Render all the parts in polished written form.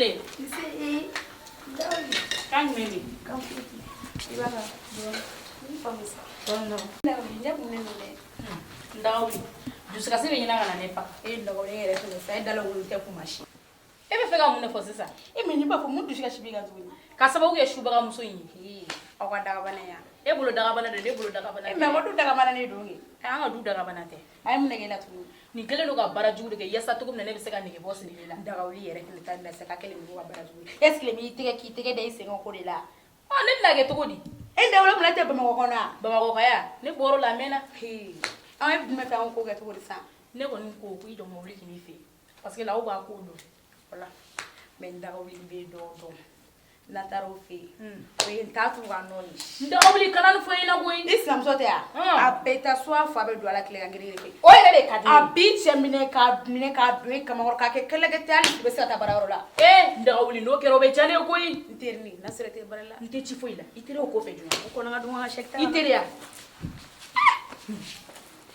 tile. Nse. Dawuli. Kan jumɛn bɛ yen? Kan foyi tɛ. I b'a la dɔɔni. N faamu sa. Dawuli, ɲɛ kununnen don dɛ. N dawuli, dusukasi bɛ ɲini ka na ne faga. E dɔgɔnin yɛrɛ fɛnɛ sa, e dalakolon tɛ kuma si. E bɛ fɛ ka mun de fɔ sisan? E mais ne b'a fɔ mun dusukasi b'i kan tuguni? Ka sababu kɛ subagamuso in ye. Aw ka dagabana yan. E bolo dagabana don, ne bolo dagabana E tɛ. mais an ka du dagabana ne don kɛ. An ka du dagabana tɛ. A ye mun de k'e la tuguni? Nin kɛlen don ka baara jugu de kɛ yaasa cogo min na ne bɛ se ka nege bɔ Sidibe la. Dagawuli yɛrɛ fɛnɛ ta na se ka kɛlen don ka baara jugu. Est ce que m'i tɛgɛ k'i tɛgɛ da i sen kan ko de la? Ɔ, ne bɛna kɛ cogo di? E dawula mun tɛ Bamakɔ kɔnɔ wa? Bamakɔ ka yan, ne bɔr'o la a mɛnna. An e dun bɛ fɛ an k'o kɛ cogo di sisan? Ne kɔni ko i jɔ mobili k'i fɛ yen parce que la aw b'a ko dɔn. Voilà. Mais n dagawuli bɛ dɔ dɔn. N'an taara o fɛ yen, o ye n t'a t'u ka nɔ ye. N dagawuli, kana nin fɔ n ɲɛna koyi. I sinamuso tɛ yan? A bɛɛ taa so, a fa bɛ don a la tilegan gere fɛ. O yɛrɛ de ka di ne ye. A b'i cɛ minɛ k'a minɛ k'a don i kamakɔrɔ k'a kɛ kɛlɛkɛ tɛ, hali i bɛ se ka taa baarayɔrɔ la. Ee, n dagawuli, n'o kɛra o bɛ diya ne ye koyi. N terinin, n'a sera tɛ baara la. N tɛ ci foyi la, i teri o kɔfɛ joona. O kɔnɔ ka dun ka sɛki. I teri ya.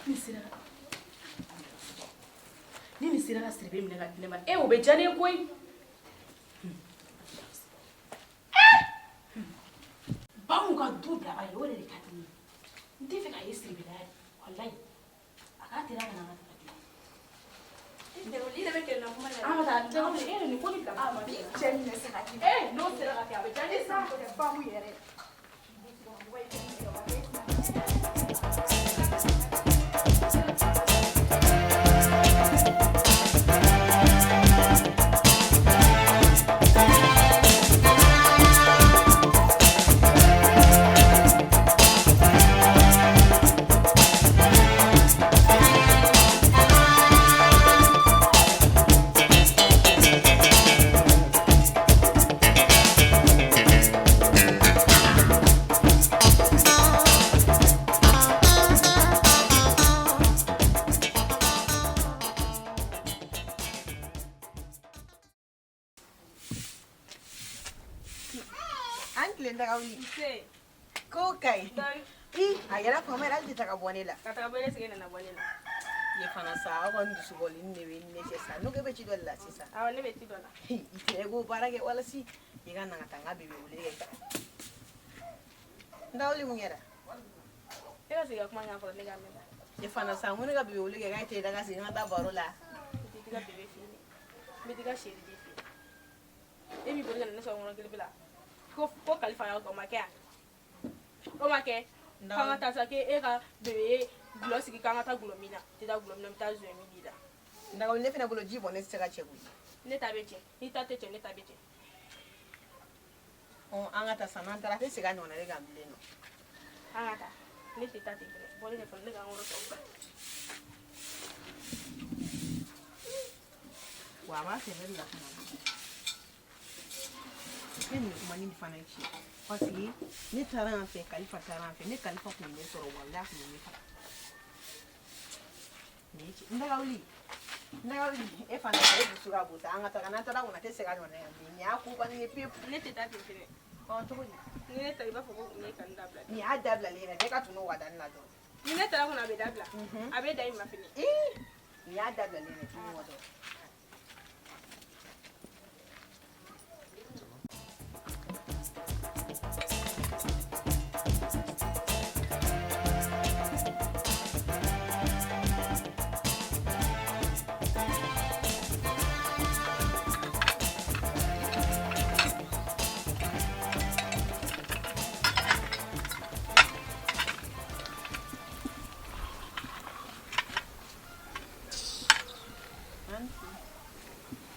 Ni sera ni nin sera ka Sidibe minɛ ka di ne ma, e, o bɛ diya ne ye koyi. Bamu ka du bila ye, o yɛrɛ de ka di ne ye. N tɛ fɛ k'a ye Sidibe la yɛrɛ, walayi. A k'a teliya ka na an ka taga. I yɛrɛ bɛ kɛlɛ la kuma la. An ka taa, n dagawuli, e yɛrɛ nin ko nin bila. A b'i cɛ minɛ sa ka di. Ee, n'o sera ka kɛ, a bɛ diya ne ye sa. Bamu yɛrɛ. An tilen Dagawuli. Ko kayi. I a yɛrɛ faama yɛrɛ, hali tɛ taga bɔ ne la. Ka taga bɔ ne sigi nana bɔ ne la. Ne fana sa, aw kɔni dusubɔlen de bɛ ne cɛ sa. N'o ko e bɛ ci dɔ de la sisan. Awɔ, ne bɛ ci dɔ la. I tɛ ko baara kɛ walasi i ka na ka taa n ka bebe wele kɛ. N Dagawuli, mun kɛra? E ka sigi ka kuma ɲɛfɔ ne k'a mɛn. Ne fana sa, n ko ne ka bebe wele kɛ k'a tɛ daga sigi n ka taa baro la. N tɛ ka bebe fɛ yen dɛ. N bɛ t'i ka seri de fɛ yen. E b'i boli ka na ne sɔrɔ ŋɔnɔ kelen la ko kalifa y'aw kan, o ma kɛ yan, o ma kɛ k'an ka taa sa, k'e ka bebe ye gulɔ sigi k'an ka taa gulɔ min na. N tɛ taa gulɔ min na, n bɛ taa zɔyɛn min d'i la. N Dagawuli, ne fana bolo ji bɔn ne tɛ se ka cɛ koyi. Ne ta bɛ cɛ, n'i ta tɛ cɛ, ne ta bɛ cɛ. Ɔ, an ka taa sa, n'an taara a tɛ segin a ɲɔgɔnna de kan bilen nɔ. An ka taa, ne tɛ taa ten fɛnɛ, bɔ ne ɲɛ fɔlɔ, ne ka n kɔrɔ tɔw kan. Wa a b'a sɛbɛ de la fana. Ne nin kuma nin fana ye tiɲɛ, parce que ne taara yan fɛ, Kalifa taara yan fɛ, ne Kalifa tun ye ne sɔrɔ, walahi a tun ye ne faga. Nin ye tiɲɛ. N Dagawuli, n Dagawuli, e fana e dusu ka bon sa, an ka taga, n'an taara kɔni a tɛ segin a ɲɔgɔnna yan bilen. Nin y'a ko bannen ye pewu. Ne tɛ taa ten fɛnɛ. Ɔ, cogo di? Ni ne taara, i b'a fɔ ko u ye kanu dabila. Nin y'a dabilalen yɛrɛ, bɛɛ ka tunu ka da ne la dɔrɔn. Ni ne taara kɔnɔ, a bɛ dabila, a bɛ da i ma fɛnɛ. Ii, nin y'a dabilalen yɛrɛ, tunu wa dɔrɔn.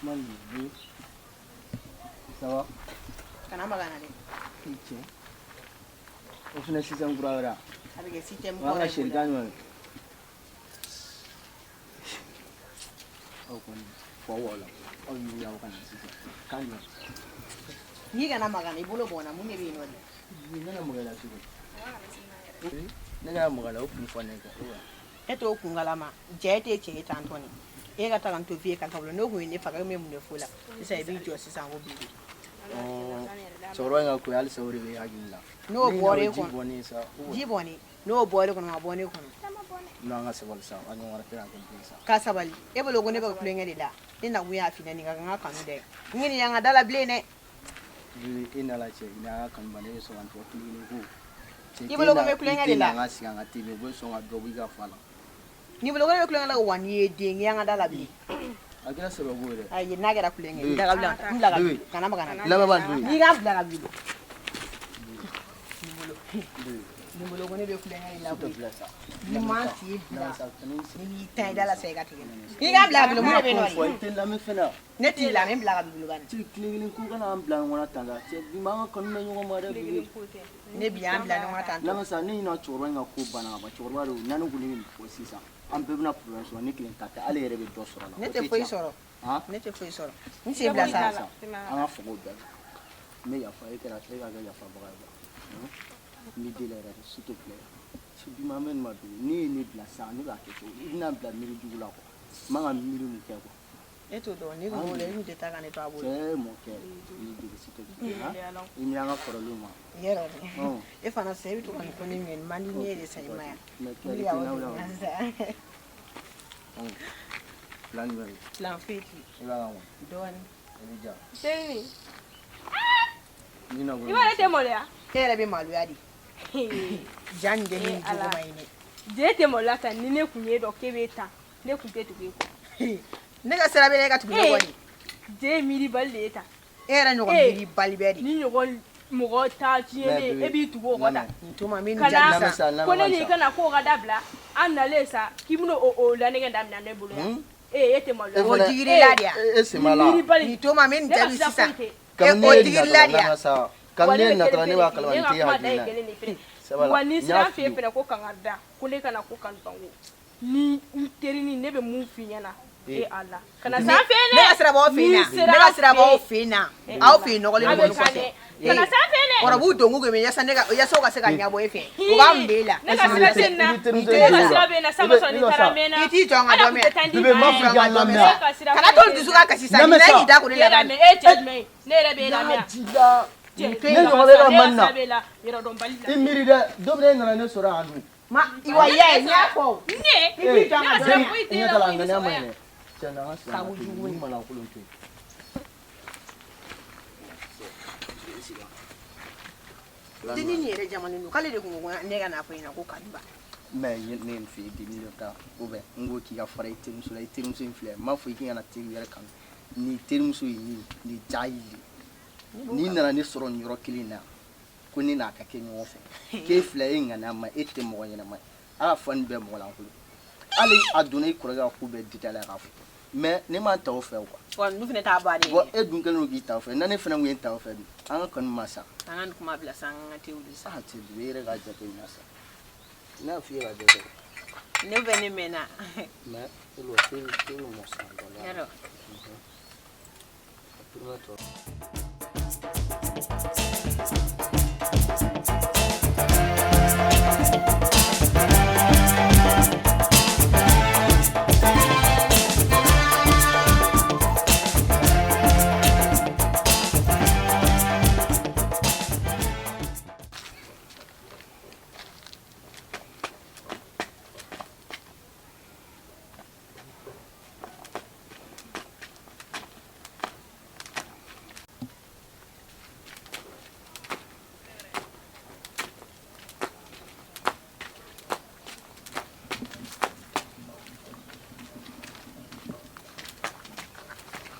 Mali, ça va? Kana maga na dɛ. I cɛ. O fana sisan kura wɛrɛ. A bɛ kɛ système O y'an kɔrɔ ka ye sarikan ɲuman ye. Aw kɔni faw b'aw la. Aw y'u y'aw ka na sisan. Kan jumɛn? N'i kana maga na, i bolo bɔnna, mun de bɛ yen nɔ de? Ne kana maga i la cogo di? Ne kana maga i la, o kun fɔ ne kɔ. E t'o kun kalama, cɛ e tɛ cɛ ye tantɔ ni. E ka taga n to f'i ye Kalifa bolo, n'o kun ye ne faga, e bɛ mun de f'o la? Sisan i b'i jɔ sisan ko bibi. Cɛkɔrɔba in ka ko halisa o de bɛ hakili la. N'o Ne bɔra e ɲinɛ o ji kɔnɔ. bɔnnen sa. Ji bɔnnen, n'o bɔra e kɔnɔ, a ma bɔ ne kɔnɔ. N'an ka sabali sa, an ɲɔgɔn wɛrɛ tɛ ka kɛ bilen sa. Ka sabali. E bolo ko ne bɛ ka tulonkɛ de la. Ne nakun y'a f'i ɲɛna nin ka kan n ka kanu dɛ. N ɲini yan ka da la bilen dɛ. Bébé, e n'Ala cɛ, i n'an ka kanu ba, ne bɛ sɔn ka nin fɔ kelen kelen ko. I bolo ko n bɛ tulonkɛ de la. I tɛ na an ka sigi an ka te min, u bɛ sɔn ka dɔ bɔ i ka fa la. N'i bolo ko ne bɛ tulonkɛ la, wa n'i ye den, n y'an ka da la bilen. A kɛra sɛbɛ ko ye dɛ. Ayi, n'a kɛra tulonkɛ ye, n da ka bila, n bila ka Bébé. kana maga n na. Lamɛn bani, Bébé. N'i k'a bila ka bila. Bébé. Nin bolo ko ne bɛ tulonkɛ de la S'il te koyi. plaît, sa. Ni ma sen bila, Lamɛn sa, kana i sigi. ni y'i tan i da la sa i ka tigɛ. N'i k'a bila ka bila, mun de bɛ yen nɔ Fɔ, i tɛ lamɛn fɛnɛ. Ne t'i lamɛn, n bila ka bila bani. Cɛ, tile kelen ko kana an bila ɲɔgɔn na tan sa. Cɛ, bi ma an ka kanu bɛ ɲɔgɔn ma dɛ, Bébé. Ne bi an bila ɲɔgɔn na tan tɔ. Lamɛn sa, ne ɲinɛ cɛkɔrɔba in ka ko banna ka ban. Cɛkɔrɔba de, n'ale ko ne bɛ nin fɔ sisan, an bɛɛ bɛna problème sɔrɔ, ne kelen ta tɛ, ale yɛrɛ bɛ dɔ sɔrɔ a la. Ne O tɛ foyi tiɲɛ. sɔrɔ. Han? Ne tɛ foyi sɔrɔ. N sen bila sa. An ka fɔ o bɛɛ la. N bɛ yafa, e kɛra, e ka kɛ yafabaga ye quoi. N b'i deli yɛrɛ de, s'il te plaît. Bi ma an bɛ nin ma bi, ne ye ne bila sisan, ne b'a kɛ cogo di? I bɛna n bila miiri jugu la quoi. N man ka miiri mun kɛ quoi. Ne t'o dɔn, ne kun b'o la, i kun tɛ taa ka ne to a bolo. Cɛ, mon cœur, n b'i deli s'il te plaît. Han? I miiri an ka kɔrɔlenw ma. Yɛrɛ Ɔn. e fana sisan, e bɛ to ka nin ko ne minɛ, nin man di ne ye de sa, i ma ya. Mais cœur, Wuli i ka tɛ bɔ na wuli duguma wa? sisan. Ɔn. Plan jumɛn bɛ yen? Plan foyi tɛ yen. I b'a kan kɔni. Dɔɔni. I bɛ ja. Seni. Ni na bolo. I b'a dɔn e tɛ maloya. E yɛrɛ bɛ maloya de. Ja nin tɛ min Eh, Ala. jogo ma ye dɛ. Je tɛ maloya tan, ni ne kun ye dɔn k'e bɛ tan, ne kun tɛ tugu e kɔ. Ne ka sira bɛ e ka tugu ne kɔ de. Je ye miiribali de ye tan. E yɛrɛ ɲɔgɔn Eh. miiribali bɛ de. Ni ɲɔgɔn mɔgɔ ta tiɲɛnen, Mais e b'i tugu o kɔ tan. Nin to ma min Kana jaabi sa. ko ne ni kana k'o ka dabila, an nalen sa k'i bɛna o lanɛgɛ daminɛ ne bolo yan. Ee, e tɛ maloya. O digir'i la de ya. E sen b'a la. Miiribali. Nin to ma min Ne ka jaabi sira sisan. foyi tɛ. Kabini E, o ne ye digir'i la de natɔla, ya. lamɛn sa. Kabini ne ye natɔla, ne b'a kalama nin Ne t'e ka kuma da ye hakilina ye. kelen de fɛnɛ. Sabala, Wa ni n y'a sira f'i ye. fɛ fɛnɛ ko kangari da, ko ne kana ko kanu bango. Ni n terinin, ne bɛ mun f'i ɲɛna? E Ala. Kana Ne s'an fɛ yen dɛ. ne ka sira b'aw fɛ yen na. N'i sera Ne ka sira b'aw an fɛ yen na. Eh, Aw fɛ yen nɔgɔlen A don bɛ kan dɛ. Kana s'an fɛ yen dɛ. Kɔrɔ b'u donko kɛmɛ yaasa ne ka yaasa u ka se ka ɲɛbɔ e fɛ. U ka mun b'e la? Ne ka sira tɛ nin na. I b'i terimuso Ne ka in sira jira. bɛ yen na, sa I ma bɛ- sɔrɔ i ni bɛ taara sa. mɛn na. I t'i jɔ n ka Ala dɔ kun mɛn. tɛ taa n di Bébé, ma n b'a yɛrɛ. fɔ i ka n lamɛn. Ne ka sira Kana foyi to tɛ dusu nin na. ka kasi sa. Lamɛn Nin na sa. k'i da ko ne E yɛrɛ lamɛn. mɛn, e cɛ jumɛn ye? Ne yɛrɛ bɛ e lamɛn yan. Jila. Cɛ, Ne ɲɔgɔn bɛ ka man na. ne ka sira b'e la, yɛrɛdɔnbali la. I miiri dɛ, don min na e nana ne sɔrɔ yan dun. Ma i wa y'a ye n y'a fɔ o. Ne? I b'i jɔ n ka Ne dɔ ka sira mɛn. foyi tɛ I e ɲɛ la, t'a la, ko i bɛ ŋaniya sɔrɔ man ɲi yan. dɛ. Cɛ, na an ka sigi an ka Sago to jugu yen. ni. Ni malankolon to yen. Denni nin yɛrɛ jamanen don k'ale de kun ko ko ne ka n'a fɔ ɲɛna ko kanuba. Mais ne ye nin f'i ye depuis ne ta ou bien n ko k'i ka fara i terimuso la, i terimuso in filɛ, n m'a fɔ i k'i kana teri wɛrɛ kanu. Nin terimuso ye nin ja y'i ye. N'i nana ne sɔrɔ nin yɔrɔ kelen in na, ko ne n'a ka kɛ ɲɔgɔn fɛ, k'e filɛ, e ŋaniya ma, e tɛ mɔgɔ ɲɛnama ye. Ala fɔ nin bɛɛ mɔgɔ lankolon. Hali a donna i kɔrɔkɛ ka ko bɛɛ détaillé k'a fɔ. Mais ne m'a ta o fɛ quoi. Wa ninnu fana t'a bannen Bon, ye. e dun kɛlen don k'i ta o fɛ, na ne fana kun ye n ta o fɛ dun, an ka kanu ma sa. An ka nin kuma bila sa, an ka te wuli sa. Ah, cɛ, bi e yɛrɛ k'a jateminɛ sa. Ne y'a f'i ye ka dɛsɛ. Ne bɛ ne mɛnna. Mais e lo te te bɛ mɔ san dɔ la. Yɔrɔ. A premier tɔ.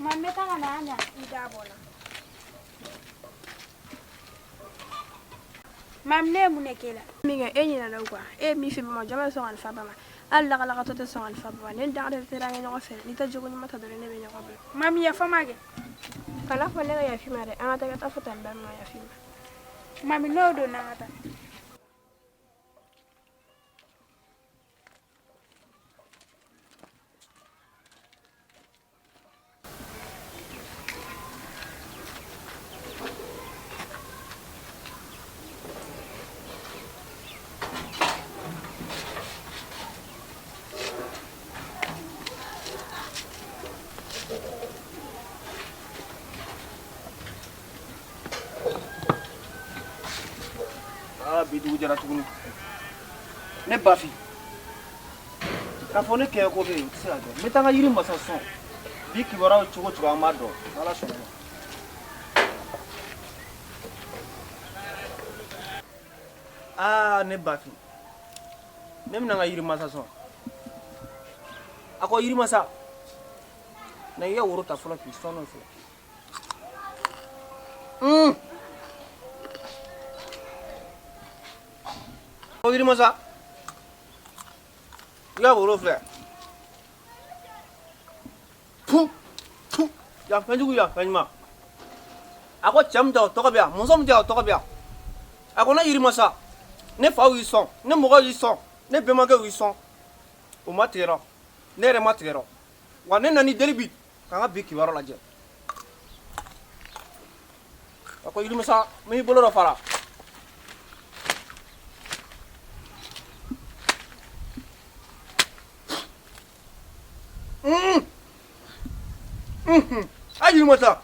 Ma n bɛ taa ka na yan i da bɔ la. Maam, ne ye mun de k'e la? Min kɛ e ɲinɛna o quoi. E ye min f'i ba ma, jama bɛ sɔn ka nin f'a ba ma. Hali lakalakatɔ tɛ sɔn ka nin f'a ba ma. Ne ni daga de tɛ an kɛ ɲɔgɔn fɛ. N'i tɛ jogo ɲuman ta dɔrɔn ne bɛ ɲɔgɔn bila. Maam, yafa ma kɛ. Kana fɔ ne ka yafa i ma dɛ. An ka taa i ka taa fɔ tan ba ma yafa i ma. Maam, n'o don n'an ka taa. Aa, bi dugu jɛra tuguni. Ne Bafi. K'a fɔ ne kɛ ko bɛ yen, o tɛ se ka kɛ. N bɛ taa n ka yiri masa sɔn. Bi kibaruyaw cogo cogo an b'a dɔn. N'Ala sɔnna ma. Aa ne Bafin, ne bɛna n ka yiri masa sɔn. A ko yiri masa, na i ka woro ta fɔlɔ k'i sɔn n'o fɔlɔ. Ko yiri masa, i ka woro filɛ. Pu pu, yan fɛnjugu yan fɛn ɲuman. A ko cɛ min ta o tɔgɔ bɛ yan, muso min ta o tɔgɔ bɛ yan. A ko ne yiri masa, ne faw y'i sɔn, ne mɔgɔw y'i sɔn, ne bɛnbakɛw y'i sɔn. O ma tigɛ rɔ, ne yɛrɛ ma tigɛ rɔ. Wa ne nana i deli bi ka n ka bi kibaruya lajɛ. A ko yirimasa, n b'i bolo dɔ fara. A yirimasa.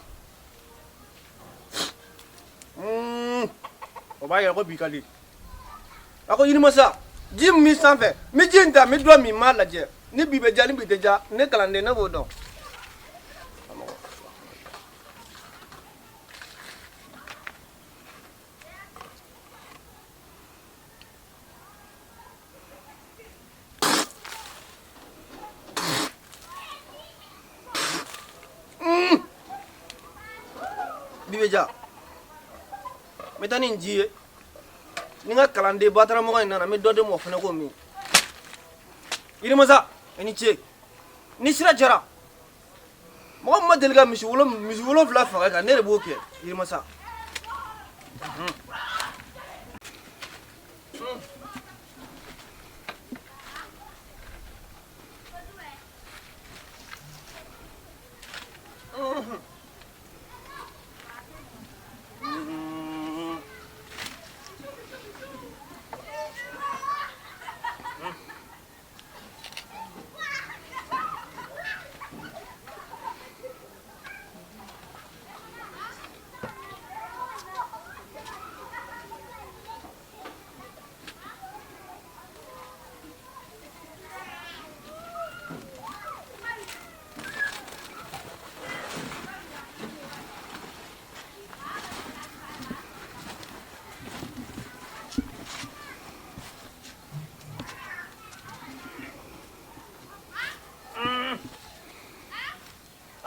O b'a yira ko bi ka di. A ko yirimasa, ji min b'i sanfɛ, n bɛ ji in ta, n bɛ dɔ min, n b'a lajɛ. Ni bi bɛ diya, ni bi tɛ diya, ne kalanden ne b'o dɔn. Bi bɛ diya. N bɛ taa ni nin ji ye. Ni n ka kalanden bataramɔgɔ in nana, n bɛ dɔ di ma o fana k'o min. Yirimasa, i ni ce. Ni sira jara, mɔgɔ min ma deli ka misi 7 faga kan, ne de b'o kɛ, Yirimasa.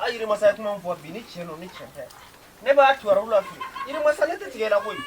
A yirimasa ye kuma min fɔ bi, ni tiɲɛ don ni tiɲɛ tɛ, ne b'a kibaru la fili. Yirimasa, ne tɛ tigɛ i la koyi.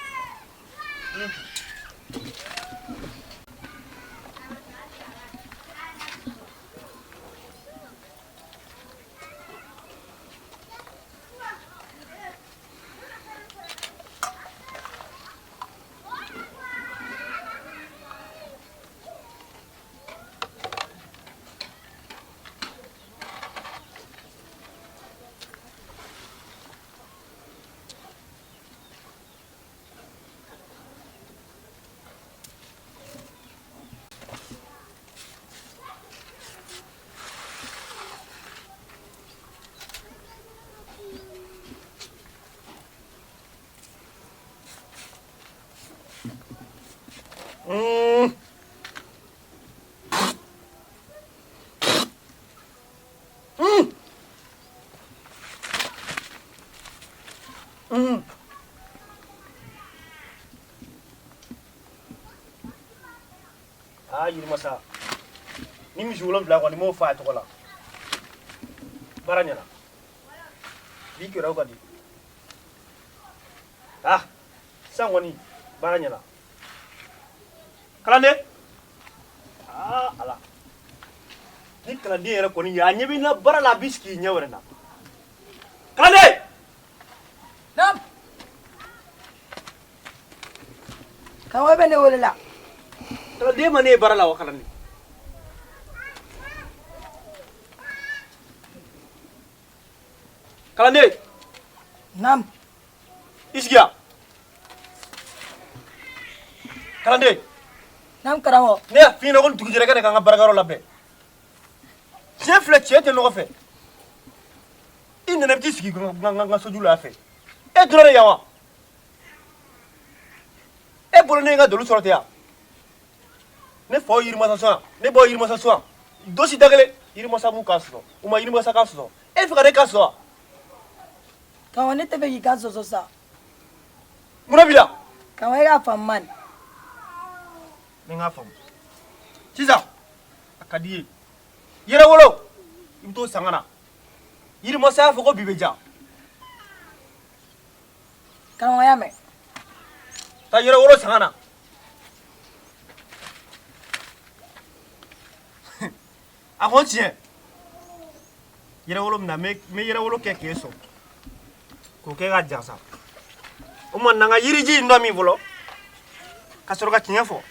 Aa yirimasa, ni misi 7 kɔni m'o fa a tɔgɔ la, baara ɲɛna. Bi kibaruyaw ka di. Ah, sisan kɔni baara ɲɛna. Kalanden, aa ala, ni kalanden yɛrɛ kɔni ye a ɲɛ b'i la baara la, a b'i sigi i ɲɛ wɛrɛ la. Kalanden! Naam. Karamɔgɔ bɛ ne wele la. Kalanden ma ne ye baara la wa kalanden? Kalanden! Naam. I sigi yan. Kalanden! Naam karamɔgɔ. Ne y'a f'i ɲɛna ko ni dugu jɛra i ka na k'an ka baarakɛyɔrɔ labɛn. Tiɲɛ filɛ, tiɲɛ tɛ nɔgɔ fɛ. I nana i bɛ t'i sigi n ka soju la fɛ. E dɔrɔn de yan wa? E bolo ne ye n ka dolu sɔrɔ ten yan? Ne faw yirimasa sɔn yan, ne baw yirimasa sɔn yan. Dosi da kelen yirimasa m'u kan sɔsɔ u ma yirimasa kan sɔsɔ e fɛ ka ne kan sɔsɔ wa. Karamɔgɔ ne tɛ fɛ k'i kan sɔsɔ sa. Mun de b'i la. Karamɔgɔ e k'a faamu man. Ne k'a faamu sisan a ka di i ye yɛrɛwolo i bɛ t'o san ka na yirimasa y'a fɔ ko bi bɛ diya. Karamɔgɔ y'a mɛn. Taa yɛrɛwolo san ka na. A ko tiɲɛ yɛrɛwolo min na n bɛ yɛrɛwolo kɛ k'e sɔn k'o kɛ ka jansa o ma na n ka yiriji in dɔ min fɔlɔ ka sɔrɔ ka tiɲɛ fɔ.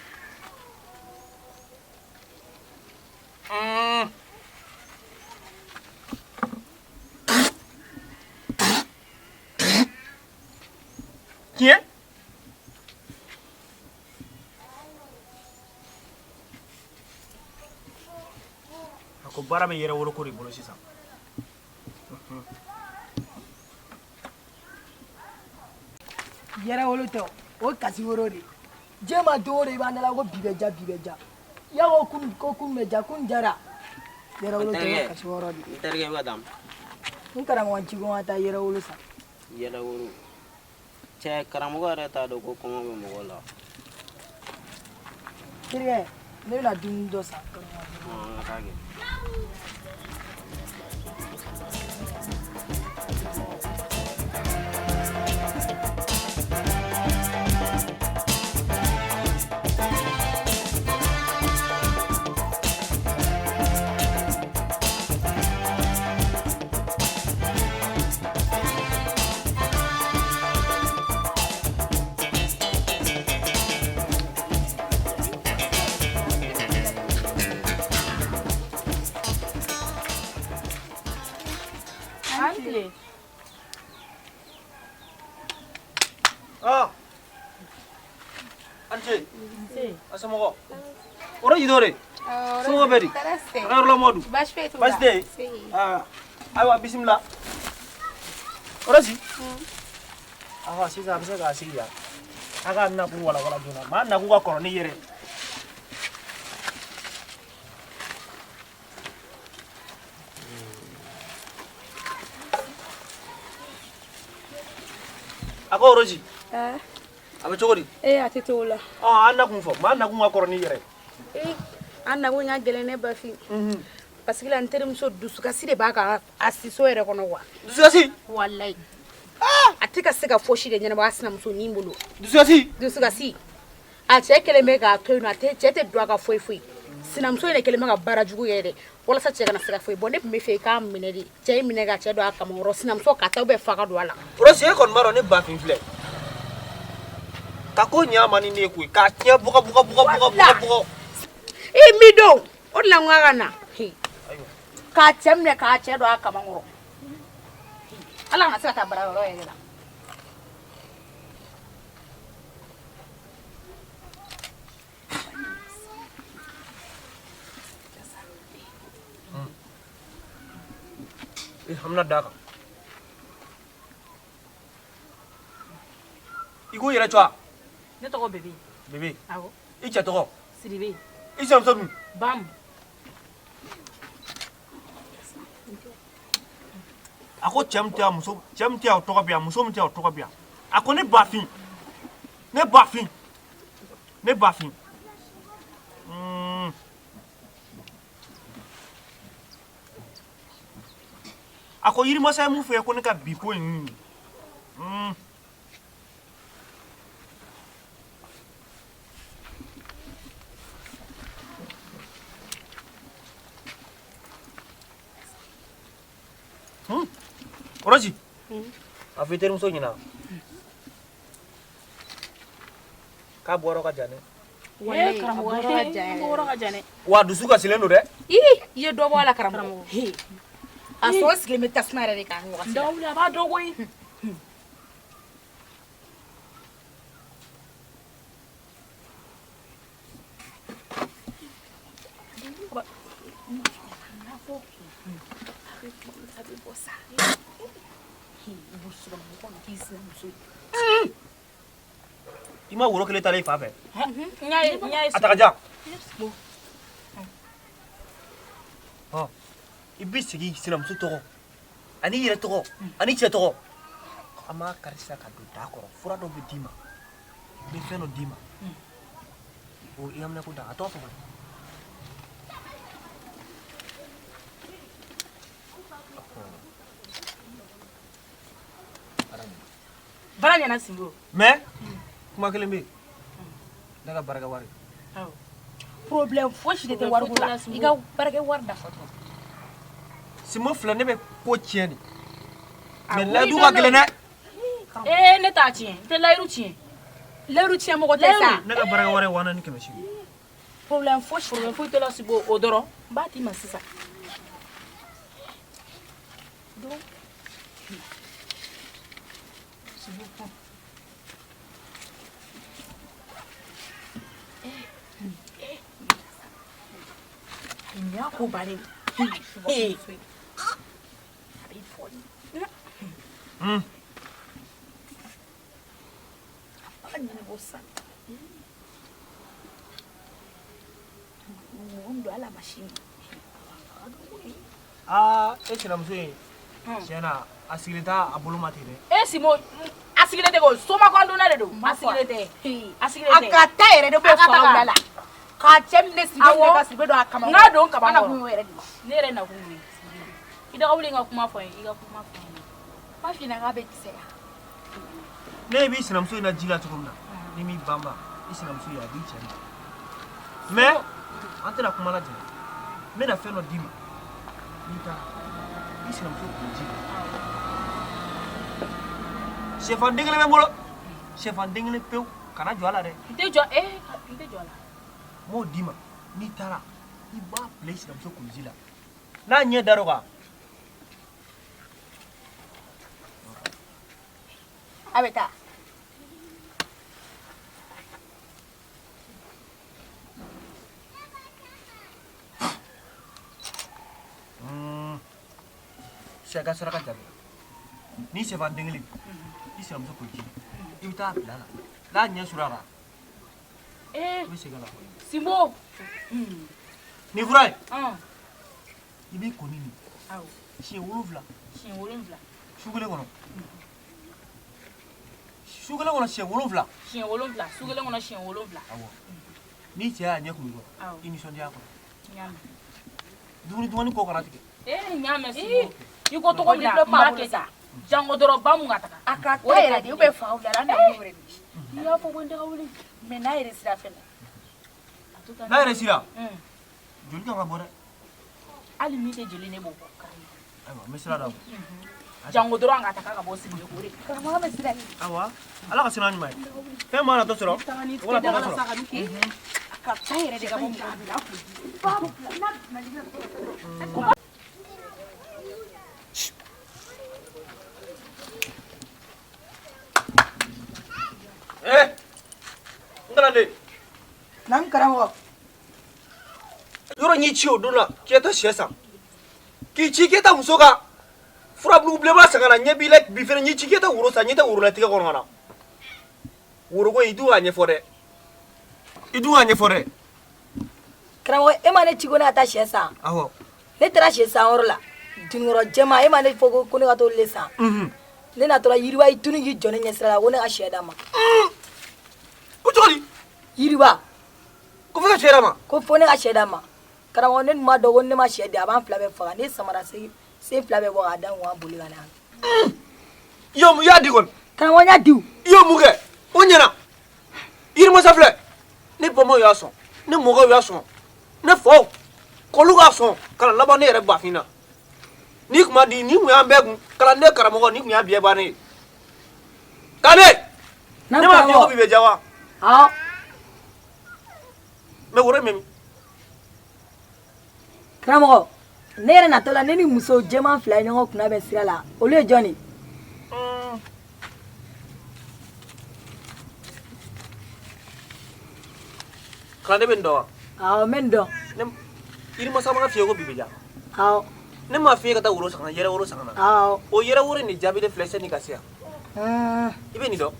Tiɲɛ a ko baara bɛ yɛrɛwolo ko de bolo sisan. Yɛrɛwolo tɛ o kasi woro de diɲɛ ma don o don i b'an dala ko bi bɛ ja bi bɛ ja y'a ko kun ko kun bɛ ja kun jara yɛrɛwolo tɛ o kasi woro de. N terikɛ bɛ ka taa. N karamɔgɔ ci ko n ka taa yɛrɛwolo san. Yɛrɛwolo cɛ karamɔgɔ yɛrɛ t'a dɔn ko kɔngɔ bɛ mɔgɔ la. Terikɛ ne bɛna dumuni dɔ san karamɔgɔ. An ka taa kɛ. Ah. Ance. A somɔgɔ. O yɔrɔ jidɔ de. Somɔgɔ bɛ di? A ka yɔrɔ la mɔ dun? Baasi foyi t'u la. Baasi tɛ yen? Ah. Ayiwa bisimila. Ɔrɔsi. Awa sisan a bɛ se k'a sigi yan. A ka nakun walawala joona. Maa nakun ka kɔrɔ n'i yɛrɛ ye. A ko Ɔrɔsi. A bɛ cogo di? Ee a tɛ to o la. An nakun fɔ maa nakun ka kɔrɔ n'i yɛrɛ ye. An nakun ka gɛlɛn ne Bafin. Parce que la n terimuso dusukasi de b'a kan a siso yɛrɛ kɔnɔ quoi. Dusukasi? Walayi. A tɛ ka se ka fosi de ɲɛnabɔ a sinamusonin bolo. Dusukasi? Dusukasi. A cɛ kɛlen bɛ k'a to yen nɔ a tɛ cɛ tɛ don a ka foyi foyi. Sinamuso in de kɛlen bɛ ka baara jugu kɛ dɛ walasa cɛ kana se ka foyi bɔ ne tun bɛ fɛ i k'a minɛ de cɛ in minɛ ka cɛ don a kamankɔrɔ sinamuso ka taa ou bien fa ka don a la. Ɔrɔsi e kɔni b'a dɔn ne Bafin filɛ. Ka ko ɲa ma ni ne ye koyi k'a tiɲɛ bugɔ bugɔ bugɔ bugɔ bugɔ bugɔ. E mi don o de la n ko a ka na. K'a cɛ minɛ k'a cɛ don a kamankɔrɔ. Ala kana se ka taa baarayɔrɔ yɛrɛ la. I hamina d'a kan. I ko i yɛrɛ tɔgɔ? Ne tɔgɔ Bebe. Bebe. Awɔ. I cɛ tɔgɔ? Sidibe. I sinamuso dun? Bamu. A ko cɛ min tɛ yan muso cɛ min tɛ yan o tɔgɔ bɛ yan muso min tɛ yan o tɔgɔ bɛ yan. A ko ne Bafin ne Bafin ne Bafin. A ko yirimasa ye mun fɔ ye ko ne ka bi ko in ɲini. Ɔrɔsi. A fɔ i terimuso ɲɛna. K'a bɔyɔrɔ ka jan dɛ. Walayi karamɔgɔ a bɔyɔrɔ ka jan a bɔyɔrɔ ka jan dɛ. Wa dusu kasilen don dɛ. Ii i ye dɔ bɔ a la karamɔgɔ. A sɔn sigilen bɛ tasuma yɛrɛ de kan nin wagati la. Dawula a b'a dɔn koyi. I ma woro kelen talen i fa fɛ. N y'a ye n y'a ye. A ta ka jan. Ɔ, i b'i sigi sinamuso tɔgɔ ani i yɛrɛ tɔgɔ ani cɛ tɔgɔ. An b'a kari sisan ka don da kɔrɔ. Fura dɔ bɛ d'i ma, n bɛ fɛn dɔ d'i ma, o i ka minɛ ko da a tɔgɔ fɔ fɔlɔ. Baara ɲɛna, Sinbo. Mais kuma kelen bɛ yen, ne ka baarakɛ wari. Problème fosi de tɛ wariko la, i ka baarakɛ wari dafa dɔrɔn. Sinbo filɛ, ne bɛ ko tiɲɛ de, mais A layidu ka gɛlɛn dɛ. Ee, ne t'a tiɲɛ, n tɛ layiru tiɲɛ. Layiru tiɲɛ mɔgɔ tɛ sa. Ne ka baarakɛ wari ye 4800. Problème fosi. Problème foyi tɛ la, Sinbo, o dɔrɔn n b'a d'i ma sisan. Donc Sinbo, prends. Nin y'a ko bannen ye. A b'i fɔ. A b'a ɲɛnabɔ sisan. Mɔgɔ min don, hali a ma si min. Aa, e sinamuso in, tiɲɛ na, a sigilen t'a a bolo ma ten dɛ. E Sinbo, a sigilen tɛ ko somakɔn donna de don. A sigilen tɛ, a sigilen A tɛ. ka taa yɛrɛ de b'o A ka fa taga. wula la k'a cɛ minɛ Sidibe Awɔ. minɛ ka Sidibe don a kama. N k'a don kaban An na kɔrɔ. kun y'o yɛrɛ de ye. Ne yɛrɛ nakun ye i daga wuli, n ka kuma fɔ n ye, i ka kuma fɔ n ye. N b'a f'i ɲɛna k'a bɛ kisɛ ya. Ne b'i sinamuso in na ji la cogo min na, ni m'i banba i sinamuso ye, a b'i cɛ minɛ. Mais an tɛna kuma lajɛ, n bɛna fɛn dɔ d'i ma, n'i taara i sinamuso kun ji la. Sɛfan den kelen bɛ n bolo, sɛfan den kelen pewu, kana jɔ a la dɛ. N tɛ jɔ, ee, n tɛ jɔ a la. N b'o d'i ma, n'i taara i b'a bila i sinamuso kulusi la, n'a ɲɛ dar'o kan. A bɛ taa. Sɛ ka saraka jaabi ni sɛfan den kelen, i sinamuso kulusi, i bɛ taa bila a la, n'a ɲɛ sur'a kan, Ee i bɛ segin ka na fɔ n ye. Sinbo. Nin fura in, Ɔn. i b'i ko ni nin Awɔ. siɲɛ 7. Siɲɛ 7. Su kelen kɔnɔ, su kelen kɔnɔ siɲɛ 7. Siɲɛ 7, su kelen kɔnɔ siɲɛ 7. Awɔ, n'i cɛ y'a ɲɛ kun kɔrɔ, Awɔ. i nisɔndiya kɔrɔ. N y'a mɛn. Dumuni dumuni ko kana tigɛ. Ee, n y'a mɛn, Sinbo, i ko cogo min na, n b'a kɛ tan. Jango dɔrɔn ba mun ka taga. A ka O taa de yɛrɛ ka de di ou bien fa wula la, an na kun y'o yɛrɛ de ye. I y'a fɔ ko n tɛ ka wuli. Mais n'a yɛrɛ sira fɛnɛ. N'a yɛrɛ sira, joli kan ka bɔ dɛ. Hali min tɛ jeli, ne b'o bɔ. Ayiwa, n bɛ sira d'a ma. Jango dɔrɔn ka taga ka bɔ Sidibe k'o de. Karamɔgɔ bɛ sira ye. Awa, ala ka sira ɲuman ye, fɛn mana tɔ sɔrɔ, o kana tɔgɔ sɔrɔ. A ka taa yɛrɛ de ka bɔ mɔgɔ bila. Ee, n kalanden. Naamu, karamɔgɔ. Yɔrɔ n y'i ci o don na k'i ka taa sɛ san, k'i ci k'e taa muso ka furabulu bilenman san ka na, ɲɛ b'i la. Bi fɛnɛ n y'i ci k'e taa woro san, ɲɛ tɛ woro la tigɛ kɔnɔ ka na. Woroko in, i dun k'a ɲɛfɔ dɛ, i dun k'a ɲɛfɔ dɛ. Karamɔgɔ, e ma ne ci ko ne ka taa sɛ san? Awɔ. Ne taara sɛ san yɔrɔ la, dununkɔrɔ jɛma, e ma ne fɔ ko ne ka t'olu le san? Ne natɔla, yiriba y'i tunu k'i jɔ ne ɲɛsira la ko ne ka sɛ d'a ma. Ko cogo di? Yiriba. Ko fo ka sɛ d'a ma? Ko fo ne ka sɛ d'a ma. Karamɔgɔ, ne dun b'a dɔn ko ne ma sɛ di, a b'an fila bɛɛ faga. Ne samara sen fila bɛɛ bɔ k'a da n kun, ka boli ka na. I y'o mun, i y'a di kɔni? Karamɔgɔ, n y'a di o. I y'o mun kɛ o ɲɛna. Yirimasa filɛ, ne bamaw y'a sɔn, ne mɔkɛw y'a sɔn, ne faw k'olu k'a sɔn, ka na laban ne yɛrɛ bafin na. N'i kun ma di, n'i kun y'an bɛɛ kun kalanden karamɔgɔ, n'i kun y'a bɛɛ bannen ye. Kalanden, ne m'a f'i ye ko bi bɛ diya wa? Awɔ. Mais woro in bɛ min? Karamɔgɔ, ne yɛrɛ natɔ la, ne ni muso jɛman fila ye ɲɔgɔn kunna bɛ sira la, olu ye jɔn ye? Kalanden, bɛ nin dɔn wa? Awɔ, n bɛ nin dɔn. Ne yirimasa m'a f'i ye ko bi bɛ diya? Awɔ. Ne m'a f'i ye ka taa woro san ka na, yɛrɛ woro san ka na? Awɔ. O yɛrɛ woro in de jaabilen filɛ sani ka se yan. I bɛ nin dɔn?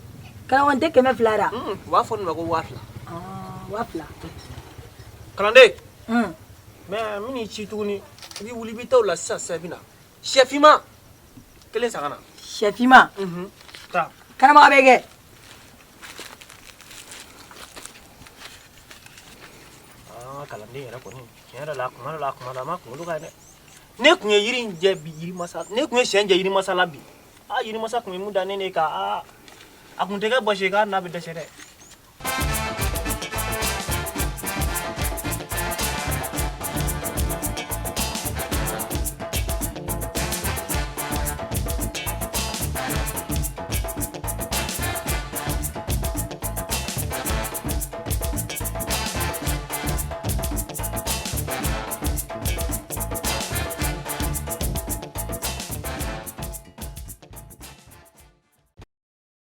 Karamɔgɔ, n tɛ 200 la. U b'a fɔ nin ma ko 2000. 2000. Kalanden, Mais n bɛn'i ci tuguni, i bɛ wuli, i bɛ taa o la sisan sisan, i bɛ na sɛfinma kelen san ka na. Sɛfinma? Taa. Karamɔgɔ bɛ kɛ. An ka kalanden yɛrɛ kɔni, tiɲɛ yɛrɛ la, kuma dɔ la, kuma dɔ la, a ma kunkolo ka ɲi dɛ. Ne tun ye yiri in jɛ bi yirimasa, ne tun ye sɛ in jɛ yirimasa la bi. Aa, yirimasa tun bɛ mun da ne ne kan, aa, a tun tɛ kɛ basi ye k'a n'a bɛ dɛsɛ dɛ.